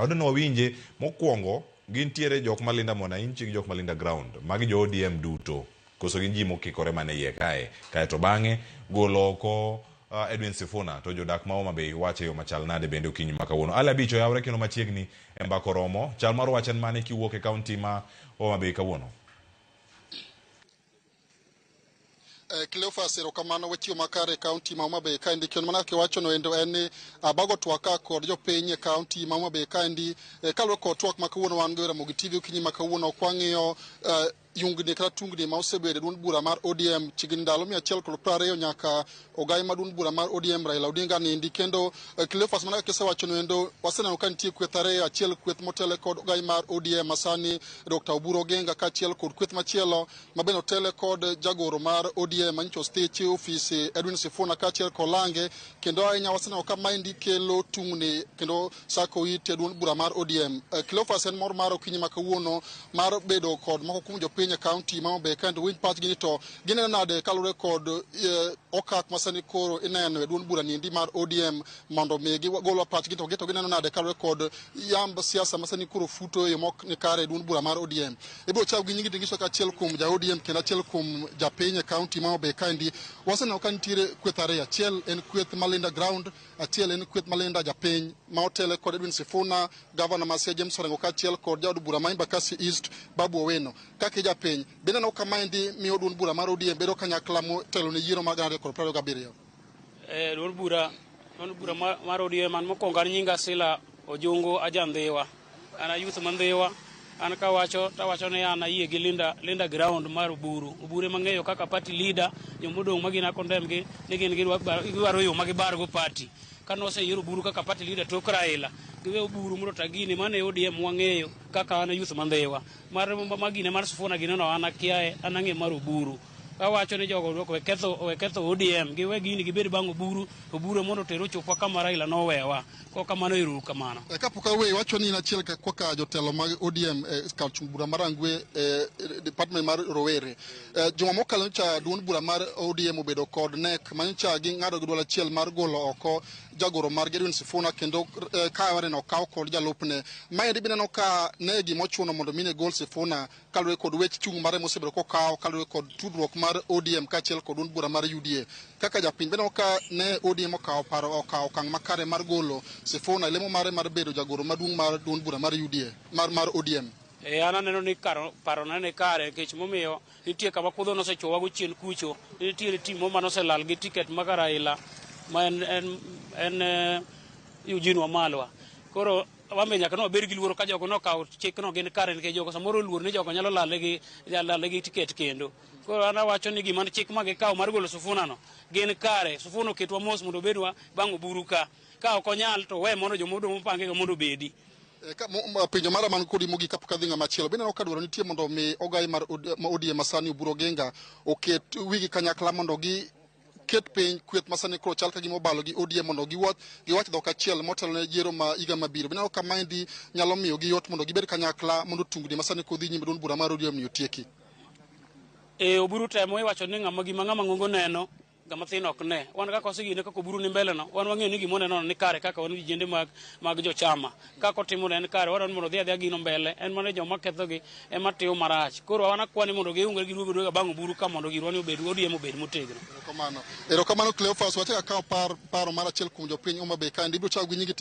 Odno wawinje mokwongo gintiere jok malinda mwananchi gi jok malinda ground. Magi jo ODM duto. Koso gin ji mokikore mane iye kae. Kae to bang'e golo oko Edwin Sifuna to jodak ma Homa Bay wacho e yo machal nade bende okinyi ma kawuono. Ali abich oyawre kendo machiegni e mbaka oromo. Chal mar wach en mane kiwuok e kaunti ma Homa Bay kawuono? Cleophas, erokamano weche makare e kaunti ma Homa Bay kaendi kendo mana kaka iwacho no endo en ni abago twak ka kod jopiny e kaunti ma Homa Bay kaendi kaluwore kod twak ma kawuono wan go e Ramogi TV okinyi ma kawuono kwang'iyo yungni kata tungni ma osebedo e duond bura mar ODM chiegni ndalo 120 nyaka ogai ma duond bura mar ODM Raila Odinga nindi kendo Cleophas mana kaka isewacho no endo waseneno ka nitie kweth ariyo achiel kweth motele kod ogai mar ODM masani Dr. Oburu Oginga kaachiel kod kweth machielo ma bende otele kod jagoro mar ODM manyicho stich ofisi Edwin Sifuna kaachiel kod Lange kendo ahinya waseneno ka maendi kelo tungni kendo sako it e duond bura mar ODM. Cleophas en mor mar okinyi ma kawuono mar bedo kod moko kuom jopiny e kaunti ma Homa Bay kaendi winj pachgi ni to gineno nade kaluwore kod okak masani koro ineno e duond bura niendi mar ODM mondo mi gigolwa pachgi to gito gineno nade kaluwore kod yamb siasa masani koro futo e yo mok ni kare e duond bura mar ODM. Ibiro chako gi nyingi tingiso ka achiel kuom ja ODM kendo achiel kuom japiny e kaunti ma Homa Bay kaendi. Waseneno ka nitiere kweth ariyo, achiel en kweth malinda ground, achiel en kweth malinda japiny ma otele kod Edwin Sifuna, gavana ma Siaya James Orengo kaachiel kod jaod bura ma Embakasi East Babu Owino. Kaka japiny, be ineno ka maendi miyo duond bura mar ODM bedo kanyakla motelo ne yiero mar 2027? Duond bura mar ODM an mokwongo an nyinga Sila Ojungu aja Ndhiwa. An a youth ma Ndhiwa. An kawacho tawacho ni an ayie gi linda ground mar Oburu. Oburu ema ng'eyo kaka party leader, jomodong' ma gin a condemn gi ni gin gidwaro yo ma gibargo party. Kane oseyier Oburu kaka party leader tok Raila, giwe Oburu mondo ota gini mano e ODM wang'eyo kaka an a youth ma Ndhiwa. Mar magine mar Sifuna gino no an akiaye, an ang'e mar Oburu. Awacho ni jogo owe ketho ODM, giwe gini gibed bang' Oburu, Oburu mondo oter ochopwa kama Raila nowewa. Kok kamano ero uru kamano. Kapok aweyi, wacho ni in achiel kaka jotelo mag ODM e kar chung' bura mar Rangwe e department mar rowere. Juma mokalo nyocha duond bura mar ODM obedo kod nek manyocha ging'ado gi duol achiel mar golo oko jagoro margi Edwin Sifuna kendo ka waneno okaw kod jalupne. Maendi bineno ka ne gima ochuno mondo mi ne gol Sifuna kaluwore kod wech chung' mare mosebedo kokawo kaluwore kod tudruok mar ODM kaachiel kod duond bura mar UDA. Kaka japiny bineno ka ne ODM okawo paro okawo okang' makare mar golo Sifuna e lemo mare mar bedo jagoro maduong' mar duond bura mar UDA mar ODM. E, an aneno ni parona ni kare nikech momiyo nitie kama kudho nosechuowa go chien kucho nitiere team moro manoselal gi ticket maka Raila ma en Eugene Wamalwa. Koro wan be nyaka ne wabed gi luoro ka jogo nokawo chikno gin kare nikech jogo samoro oluor ni jogo nyalo lale gi ticket kendo. Koro an awacho ni gima chik ma gikawo mar golo Sifuna no gin kare. Sifuna oketwa mos mondo obedwa bang' Oburu ka. Ka ok onyal to we mondo joma odong' mopangi go mondo obedi. Penjo mara man kodi mogik kapok adhi ng'ama chielo, bineno ka dwaro nitie mondo mi ogai mar ODM masani Oburu Oginga oket wigi kanyakla mondo gi ket piny kweth masani koro chal ka gima obalo gi ODM mondo giwuoth giwach dhok achiel motelo ne yiero ma higa mabiro. Bineno ka maendi nyalo miyo gi yot mondo gibed kanyakla mondo tungni masani kodhi nyime duond bura mar ODM ni otieki. E, Oburu temo iwacho ni ng'ama gima ng'ama ng'ongo neno ng'ama thin ok ne. Wan kaka osegine kaka Oburu ni mbele no, wan wang'eyo ni gima oneno ni kare kaka wan vijende mag jochama. Kaka otimo en kare, wadwaro ni mondo odhi adhiya gino mbele, en mana joma kethogi ema timo marach. Koro wan akwa ni mondo giungre giduog aduoga bang' Oburu ka mondo girwa ni obed ODM obed motegno. Erokamano. Erokamano Cleophas, wachak akawo paro mar achiel kuom jopiny Homa Bay kaendi. Ibiro chako gi nyingi.